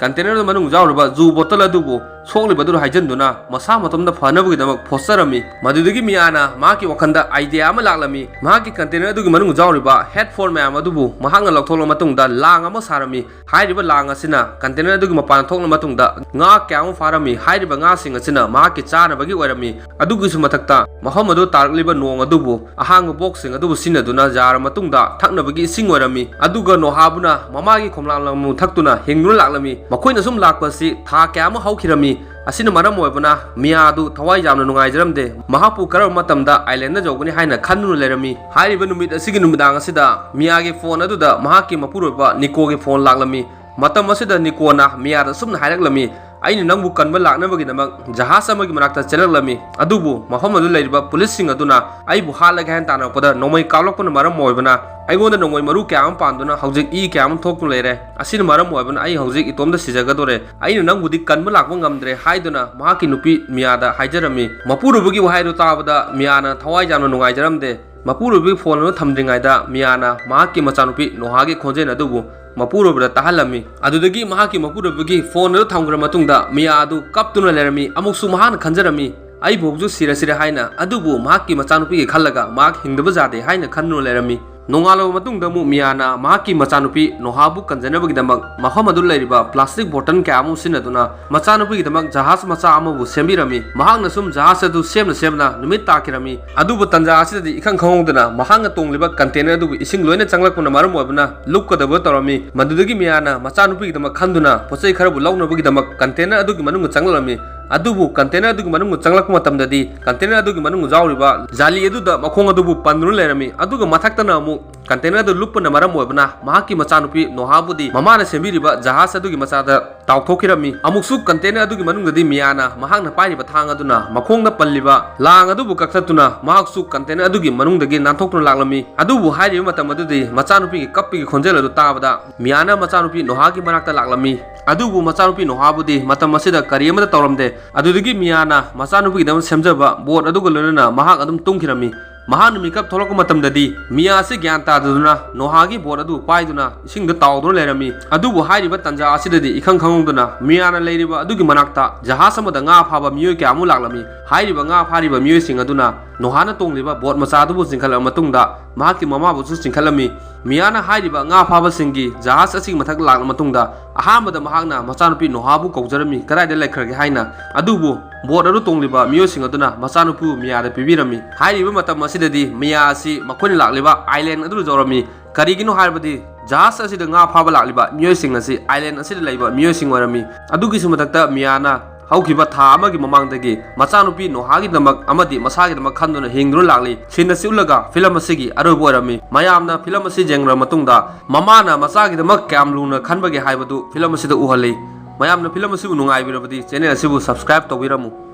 container ꯑꯗꯨ ꯃꯅꯨꯡ ꯌꯥꯎꯔꯤꯕ ꯖꯨ ꯕꯣꯇꯜ ꯑꯗꯨꯕꯨ ꯁꯣꯛꯂꯤꯕ ꯑꯗꯨꯗ ꯍꯩꯖꯤꯟꯗꯨꯅ ꯃꯁꯥ ꯃꯇꯣꯝꯇ ꯐꯅꯕꯒꯤꯗꯃꯛ ꯐꯣꯠꯆꯔꯝꯃꯤ꯫ ꯃꯗꯨꯗꯒꯤ ꯃꯤꯌꯥꯅ ꯃꯍꯥꯛꯀꯤ ꯋꯥꯈꯜꯗ idea ꯑꯃ ꯂꯥꯛꯂꯝꯃꯤ꯫ ꯃꯍꯥꯛꯀꯤ container ꯑꯗꯨꯒꯤ ꯃꯅꯨꯡ ꯌꯥꯎꯔꯤꯕ headphone ꯃꯌꯥꯝ ꯑꯗꯨꯕꯨ ꯃꯍꯥꯛꯅ ꯂꯧꯊꯣꯛꯂꯕ ꯃꯇꯨꯡꯗ ꯂꯥꯡ ꯑꯃ ꯁꯥꯔꯝꯃꯤ꯫ ꯍꯥꯏꯔꯤꯕ ꯂꯥꯡ ꯑꯁꯤꯅ container ꯑꯗꯨꯒꯤ ꯃꯄꯥꯟ ꯊꯣꯛꯂꯕ ꯃꯇꯨꯡꯗ ꯉꯥ ꯀꯌꯥ ꯑꯃ ꯐꯥꯔꯝꯃꯤ꯫ ꯍꯥꯏꯔꯤꯕ ꯉꯥꯁꯤꯡ ꯑꯁꯤꯅ ꯃꯍꯥꯛꯀꯤ ꯆꯥꯅꯕꯒꯤ ꯑꯣꯏꯔꯝꯃꯤ꯫ ꯑꯗꯨꯒꯤꯁꯨ ꯃꯊꯛꯇ ꯃꯐꯝ ꯑꯗꯨ ꯇꯥꯔꯛꯂꯤꯕ ꯅꯣꯡ ꯑꯗꯨꯕꯨ ꯑꯍꯥꯡꯕ box ꯁꯤꯡ ꯑꯗꯨꯕꯨ ꯁꯤꯖꯤꯟꯅꯗꯨꯅ ꯌꯥꯔ ꯃꯇꯨꯡꯗ ꯊꯛꯅꯕꯒꯤ ꯏꯁꯤꯡ ꯑꯣꯏꯔꯝꯃꯤ꯫ ꯑꯗꯨꯒ ꯅꯣꯍꯥꯕꯨꯅ ꯃꯃꯥꯒꯤ ꯈꯣꯝꯂꯥꯡ ꯂꯝꯕꯨ ꯊꯛꯇꯨꯅ ꯍꯤꯡꯗꯨꯅ ꯂꯥꯛꯂꯝꯃꯤ꯫ ꯃꯈꯣꯏꯅ ꯁꯨꯝ ꯂꯥꯛꯄ ꯑꯁꯤ ꯊꯥ ꯀꯌꯥ ꯑꯃ ꯍꯧꯈꯤꯔꯝꯃꯤ꯫ ꯑꯁꯤꯅ ꯃꯔꯝ ꯑꯣꯏꯕꯅ ꯃꯤꯌꯥ ꯑꯗꯨ ꯊꯋꯥꯏ ꯌꯥꯝꯅ ꯅꯨꯡꯉꯥꯏꯖꯔꯝꯗꯦ꯫ ꯃꯍꯥꯛꯄꯨ ꯀꯔꯝꯕ ꯃꯇꯝꯗ island ꯗ ꯌꯧꯒꯅꯤ ꯍꯥꯏꯅ ꯈꯟꯗꯨꯅ ꯂꯩꯔꯝꯃꯤ꯫ ꯍꯥꯏꯔꯤꯕ ꯅꯨꯃꯤꯠ ꯑꯁꯤꯒꯤ ꯅꯨꯃꯤꯗꯥꯡ ꯑꯁꯤꯗ ꯃꯤꯌꯥꯒꯤ phone ꯑꯗꯨꯗ ꯃꯍꯥꯛꯀꯤ ꯃꯄꯨꯔꯣꯏꯕ ꯅꯤꯀꯣꯒꯤ phone ꯂꯥꯛꯂꯝꯃꯤ꯫ ꯃꯇꯝ ꯑꯁꯤꯗ ꯅꯤꯀꯣꯅ ꯃꯤꯌꯥꯗ ꯑꯁꯨꯝꯅ ꯍꯥꯏꯔꯛꯂꯝꯃꯤ, "ꯑꯩꯅ ꯅꯪꯕꯨ ꯀꯟꯕ ꯂꯥꯛꯅꯕꯒꯤꯗꯃꯛ ꯖꯍꯥꯖ ꯑꯃꯒꯤ ꯃꯅꯥꯛꯇ ꯆꯦꯜꯂꯛꯂꯝꯃꯤ, ꯑꯗꯨꯕꯨ ꯃꯐꯝ ꯑꯗꯨ ꯂꯩꯔꯤꯕ police ꯁꯤꯡ ꯑꯗꯨꯅ ꯑꯩꯕꯨ ꯍꯥꯠꯂꯒꯦ ꯍꯥꯏꯅ ꯇꯥꯟꯅꯔꯛꯄꯗ ꯅꯣꯡꯃꯩ ꯀꯥꯞꯂꯛꯄꯅ ꯃꯔꯝ ꯑꯣꯏꯕꯅ ꯑꯩꯉꯣꯟꯗ ꯅꯣꯡꯃꯩ ꯃꯔꯨ ꯀꯌꯥ ꯑꯃ ꯄꯥꯟꯗꯨꯅ ꯍꯧꯖꯤꯛ ꯏ ꯀꯌꯥ ꯑꯃ ꯊꯣꯛꯇꯨꯅ ꯂꯩꯔꯦ꯫ ꯑꯁꯤꯅ ꯃꯔꯝ ꯑꯣꯏꯕꯅ ꯑꯩ ꯍꯧꯖꯤꯛ ꯏꯇꯣꯝꯇ ꯁꯤꯖꯒꯗꯣꯔꯦ꯫ ꯑꯩꯅ ꯅꯪꯕꯨꯗꯤ ꯀꯟꯕ ꯂꯥꯛꯄ ꯉꯝꯗ꯭ꯔꯦ" ꯍꯥꯏꯗꯨꯅ ꯃꯍꯥꯛꯀꯤ ꯅꯨꯄꯤ ꯃꯤꯌꯥꯗ ꯍꯥꯏꯖꯔꯝꯃꯤ꯫ ꯃꯄꯨꯔꯣꯏꯕꯒꯤ ꯋꯥꯍꯩ ꯑꯗꯨ ꯇꯥꯕꯗ ꯃꯤꯌꯥꯅ ꯊꯋꯥꯏ ꯌꯥꯝꯅ ꯅꯨꯡꯉꯥꯏꯖꯔꯝꯗꯦ꯫ ꯃꯄꯨꯔꯣꯏꯕꯒꯤ phone ꯑꯗꯨ ꯊꯝꯗ꯭ꯔꯤꯉꯩꯗ ꯃꯤꯌꯥꯅ ꯃꯍꯥꯛꯀꯤ ꯃꯆꯥꯅꯨꯄꯤ ꯅꯣꯍꯥꯒꯤ ꯈꯣꯟꯖꯦꯜ ꯑꯗꯨꯕꯨ ꯃꯄꯨꯔꯣꯏꯕꯗ ꯇꯥꯍꯜꯂꯝꯃꯤ꯫ ꯑꯗꯨꯗꯒꯤ ꯃꯍꯥꯛꯀꯤ ꯃꯄꯨꯔꯣꯏꯕꯒꯤ phone ꯑꯗꯨ ꯊꯝꯈ꯭ꯔ ꯃꯇꯨꯡꯗ ꯃꯤꯌꯥ ꯑꯗꯨ ꯀꯞꯇꯨꯅ ꯂꯩꯔꯝꯃꯤ꯫ ꯑꯃꯨꯛꯁꯨ ꯃꯍꯥꯛꯅ ꯈꯟꯖꯔꯝꯃꯤ, "ꯑꯩꯕꯨ ꯍꯧꯖꯤꯛ ꯁꯤꯔꯁꯤꯔꯦ" ꯍꯥꯏꯅ꯫ ꯑꯗꯨꯕꯨ ꯃꯍꯥꯛꯀꯤ ꯃꯆꯥꯅꯨꯄꯤꯒꯤ ꯈꯜꯂꯒ ꯃꯍꯥꯛ ꯍꯤꯡꯗꯕ ꯌꯥꯗꯦ ꯍꯥꯏꯅ ꯈꯟꯗꯨꯅ ꯂꯩꯔꯝꯃꯤ꯫ ꯅꯣꯡꯉꯥꯜꯂꯕ ꯃꯇꯨꯡꯗ ꯑꯃꯨꯛ ꯃꯤꯌꯥꯅ ꯃꯍꯥꯛꯀꯤ ꯃꯆꯥꯅꯨꯄꯤ ꯅꯣꯍꯥꯕꯨ ꯀꯟꯖꯅꯕꯒꯤꯗꯃꯛ ꯃꯐꯝ ꯑꯗꯨ ꯂꯩꯔꯤꯕ plastic bottle ꯀꯌꯥ ꯑꯃ ꯁꯤꯖꯤꯟꯅꯗꯨꯅ ꯃꯆꯥꯅꯨꯄꯤꯒꯤꯗꯃꯛ ꯖꯍꯥꯖ ꯃꯆꯥ ꯑꯃꯕꯨ ꯁꯦꯝꯕꯤꯔꯝꯃꯤ꯫ ꯃꯍꯥꯛꯅ ꯁꯨꯝ ꯖꯍꯥꯖ ꯑꯗꯨ ꯁꯦꯝꯅ ꯁꯦꯝꯅ ꯅꯨꯃꯤꯠ ꯇꯥꯈꯤꯔꯝꯃꯤ꯫ ꯑꯗꯨꯕꯨ ꯇꯟꯖꯥ ꯑꯁꯤꯗꯗꯤ ꯏꯈꯪ ꯈꯪꯍꯧꯗꯅ ꯃꯍꯥꯛꯅ ꯇꯣꯡꯂꯤꯕ container ꯑꯗꯨꯕꯨ ꯏꯁꯤꯡ ꯂꯣꯏꯅ ꯆꯪꯂꯛꯄꯅ ꯃꯔꯝ ꯑꯣꯏꯕꯅ ꯂꯨꯞꯀꯗꯕ ꯇꯧꯔꯝꯃꯤ꯫ ꯃꯗꯨꯗꯒꯤ ꯃꯤꯌꯥꯅ ꯃꯆꯥꯅꯨꯄꯤꯒꯤꯗꯃꯛ ꯈꯟꯗꯨꯅ ꯄꯣꯠꯆꯩ ꯈꯔꯕꯨ ꯂꯧꯅꯕꯒꯤꯗꯃꯛ container ꯑꯗꯨꯒꯤ ꯃꯅꯨꯡꯗ ꯆꯪꯂꯛꯂꯝꯃꯤ꯫ ꯑꯗꯨꯕꯨ container ꯑꯗꯨꯒꯤ ꯃꯅꯨꯡꯗ ꯆꯪꯂꯛꯄ ꯃꯇꯝꯗꯗꯤ container ꯑꯗꯨꯒꯤ ꯃꯅꯨꯡꯗ ꯌꯥꯎꯔꯤꯕ ꯖꯥꯂꯤ ꯑꯗꯨꯗ ꯃꯈꯣꯡ ꯑꯗꯨꯕꯨ ꯄꯟꯗꯨꯅ ꯂꯩꯔꯝꯃꯤ꯫ ꯑꯗꯨꯒ ꯃꯊꯛꯇꯅ ꯑꯃꯨꯛ container ꯑꯗꯨ ꯂꯨꯞꯄꯅ ꯃꯔꯝ ꯑꯣꯏꯕꯅ ꯃꯍꯥꯛꯀꯤ ꯃꯆꯥꯅꯨꯄꯤ ꯅꯣꯍꯥꯕꯨꯗꯤ ꯃꯃꯥꯅ ꯁꯦꯝꯕꯤꯔꯤꯕ ꯖꯍꯥꯖ ꯑꯗꯨꯒꯤ ꯃꯆꯥꯗ ꯇꯥꯎꯊꯣꯛꯈꯤꯔꯝꯃꯤ꯫ ꯑꯃꯨꯛꯁꯨ container ꯑꯗꯨꯒꯤ ꯃꯅꯨꯡꯗꯗꯤ ꯃꯤꯌꯥꯅ ꯃꯍꯥꯛꯅ ꯄꯥꯏꯔꯤꯕ ꯊꯥꯡ ꯑꯗꯨꯅ ꯃꯈꯣꯡꯗ ꯄꯜꯂꯤꯕ ꯂꯥꯡ ꯑꯗꯨꯕꯨ ꯀꯛꯊꯠꯇꯨꯅ ꯃꯍꯥꯛꯁꯨ container ꯑꯗꯨꯒꯤ ꯃꯅꯨꯡꯗꯒꯤ ꯅꯥꯟꯊꯣꯛꯇꯨꯅ ꯂꯥꯛꯂꯝꯃꯤ꯫ ꯑꯗꯨꯕꯨ ꯍꯥꯏꯔꯤꯕ ꯃꯇꯝ ꯑꯗꯨꯗꯤ ꯃꯆꯥꯅꯨꯄꯤꯒꯤ ꯀꯞꯄꯒꯤ ꯈꯣꯟꯖꯦꯜ ꯑꯗꯨ ꯇꯥꯕꯗ ꯃꯤꯌꯥꯅ ꯃꯆꯥꯅꯨꯄꯤ ꯅꯣꯍꯥꯒꯤ ꯃꯅꯥꯛꯇ ꯂꯥꯛꯂꯝꯃꯤ꯫ ꯑꯗꯨꯕꯨ ꯃꯆꯥꯅꯨꯄꯤ ꯅꯣꯍꯥꯕꯨꯗꯤ ꯃꯇꯝ ꯑꯁꯤꯗ ꯀꯔꯤ ꯑꯃꯠꯇ ꯇꯧꯔꯝꯗꯦ꯫ ꯑꯗꯨꯗꯒꯤ ꯃꯤꯌꯥꯅ ꯃꯆꯥꯅꯨꯄꯤꯒꯤꯗꯃꯛ ꯁꯦꯝꯖꯕ boat ꯑꯗꯨꯒ ꯂꯣꯏꯅꯅ ꯃꯍꯥꯛ ꯑꯗꯨꯝ ꯇꯨꯝꯈꯤꯔꯝꯃꯤ꯫ ꯃꯍꯥꯛꯅ ꯃꯤꯀꯞ ꯊꯣꯛꯂꯛꯄ ꯃꯇꯝꯗꯗꯤ ꯃꯤꯌꯥ ꯑꯁꯤ ꯒ꯭ꯌꯥꯟ ꯇꯥꯗꯗꯨꯅ ꯅꯣꯍꯥꯒꯤ boat ꯑꯗꯨ ꯄꯥꯏꯗꯨꯅ ꯏꯁꯤꯡꯗ ꯇꯥꯎꯗꯨꯅ ꯂꯩꯔꯝꯃꯤ꯫ ꯑꯗꯨꯕꯨ ꯍꯥꯏꯔꯤꯕ ꯇꯥꯟꯖꯥ ꯑꯁꯤꯗꯗꯤ ꯏꯈꯪ ꯈꯪꯍꯧꯗꯅ ꯃꯤꯌꯥꯅ ꯂꯩꯔꯤꯕ ꯑꯗꯨꯒꯤ ꯃꯅꯥꯛꯇ ꯖꯍꯥꯖ ꯑꯃꯗ ꯉꯥ ꯐꯥꯕ ꯃꯤꯑꯣꯏ ꯀꯌꯥ ꯑꯃ ꯂꯥꯛꯂꯝꯃꯤ꯫ ꯍꯥꯏꯔꯤꯕ ꯉꯥ ꯐꯥꯔꯤꯕ ꯃꯤꯑꯣꯏꯁꯤꯡ ꯑꯗꯨꯅ ꯅꯣꯍꯥꯅ ꯇꯣꯡꯂꯤꯕ boat ꯃꯆꯥ ꯑꯗꯨꯕꯨ ꯆꯤꯡꯈꯠꯂꯕ ꯃꯇꯨꯡꯗ ꯃꯍꯥꯛꯀꯤ ꯃꯃꯥꯕꯨꯁꯨ ꯆꯤꯡꯈꯠꯂꯝꯃꯤ꯫ ꯃꯤꯌꯥꯅ ꯍꯥꯏꯔꯤꯕ ꯉꯥ ꯐꯥꯕꯁꯤꯡꯒꯤ ꯖꯍꯥꯖ ꯑꯁꯤꯒꯤ ꯃꯊꯛ ꯂꯥꯛꯂꯕ ꯃꯇꯨꯡꯗ ꯑꯍꯥꯟꯕꯗ ꯃꯍꯥꯛꯅ ꯃꯆꯥꯅꯨꯄꯤ ꯅꯣꯍꯥꯕꯨ ꯀꯧꯖꯔꯝꯃꯤ, ꯀꯗꯥꯏꯗ ꯂꯩꯈ꯭ꯔꯒꯦ ꯍꯥꯏꯅ꯫ ꯑꯗꯨꯕꯨ boat ꯑꯗꯨ ꯇꯣꯡꯂꯤꯕ ꯃꯤꯑꯣꯏꯁꯤꯡ ꯑꯗꯨꯅ ꯃꯆꯥꯅꯨꯄꯤꯕꯨ ꯃꯤꯌꯥꯗ ꯄꯤꯕꯤꯔꯝꯃꯤ꯫ ꯍꯥꯏꯔꯤꯕ ꯃꯇꯝ ꯑꯁꯤꯗꯗꯤ ꯃꯤꯌꯥ ꯑꯁꯤ ꯃꯈꯣꯏꯅ ꯂꯥꯛꯂꯤꯕ island ꯑꯗꯨꯗ ꯌꯧꯔꯝꯃꯤ꯫ ꯀꯔꯤꯒꯤꯅꯣ ꯍꯥꯏꯔꯕꯗꯤ ꯖꯍꯥꯖ ꯑꯁꯤꯗ ꯉꯥ ꯐꯥꯕ ꯂꯥꯛꯂꯤꯕ ꯃꯤꯑꯣꯏꯁꯤꯡ ꯑꯁꯤ island ꯑꯁꯤꯗ ꯂꯩꯕ ꯃꯤꯑꯣꯏꯁꯤꯡ ꯑꯣꯏꯔꯝꯃꯤ꯫ ꯑꯗꯨꯒꯤꯁꯨ ꯃꯊꯛꯇ ꯃꯤꯌꯥꯅ ꯍꯧꯈꯤꯕ ꯊꯥ ꯑꯃꯒꯤ ꯃꯃꯥꯡꯗꯒꯤ ꯃꯆꯥꯅꯨꯄꯤ ꯅꯣꯍꯥꯒꯤꯗꯃꯛ ꯑꯃꯗꯤ ꯃꯁꯥꯒꯤꯗꯃꯛ ꯈꯟꯗꯨꯅ ꯍꯤꯡꯗꯨꯅ ꯂꯥꯛꯂꯤ꯫ Scene ꯑꯁꯤ ꯎꯠꯂꯒ film ꯑꯁꯤꯒꯤ ꯑꯔꯣꯏꯕ ꯑꯣꯏꯔꯝꯃꯤ꯫ ꯃꯌꯥꯝꯅ film ꯑꯁꯤ ꯌꯦꯡꯂꯕ ꯃꯇꯨꯡꯗ ꯃꯃꯥꯅ ꯃꯆꯥꯒꯤꯗꯃꯛ ꯀꯌꯥꯝ ꯂꯨꯅ ꯈꯟꯕꯒꯦ ꯍꯥꯏꯕꯗꯨ film ꯑꯁꯤꯗ ꯎꯍꯜꯂꯤ꯫ ꯃꯌꯥꯝꯅ film ꯑꯁꯤꯕꯨ ꯅꯨꯡꯉꯥꯏꯕꯤꯔꯕꯗꯤ channel ꯑꯁꯤꯕꯨ subscribe ꯇꯧꯕꯤꯔꯝꯃꯨ꯫